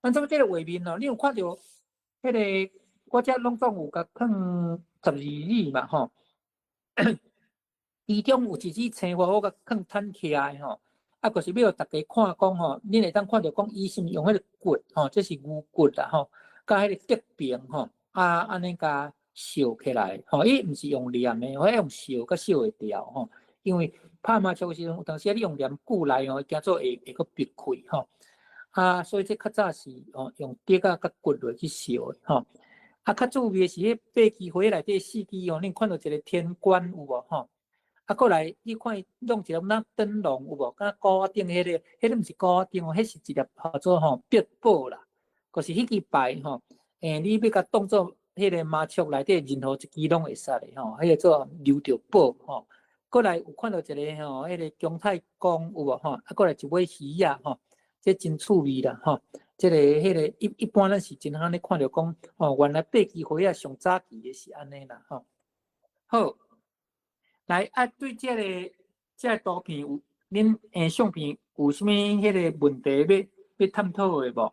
咱怎這个畫面哦，你有看著彼个我遮攏總有共放12字嘛吼？其中有一支青花，我共放褪起來吼，啊，就是欲予大家看講吼，恁會當看著講伊是毋是用彼个骨吼，這是牛骨啦吼，佮彼个竹爿吼，啊，按呢共燒起來吼，伊毋是用黏的，彼用燒閣燒會掉吼，因為拍麻將時陣有當時啊，你用黏固來吼，驚做會會閣癟開吼。啊，所以這較早是吼用竹仔佮骨落去燒的吼。啊，較趣味的是彼八支花內底四支吼，恁看著一个天官有無吼？啊，閣來你看伊弄一个若燈籠有無？敢若鼓仔頂彼个，彼个毋是鼓仔燈哦，彼是一粒號做吼百寶啦。就是彼支牌吼，你欲共當做彼个麻將內底任何一支攏會使的吼，彼个做留著寶吼。閣來有看著一个吼，彼个姜太公有無吼？啊，閣來一尾魚仔吼，這真趣味啦吼。這个彼个一一般咱是真罕咧看著講吼，原來八支花仔上早期的是按呢啦吼。好，來啊，對這个圖片有恁相片有啥物彼个問題欲欲探討的無？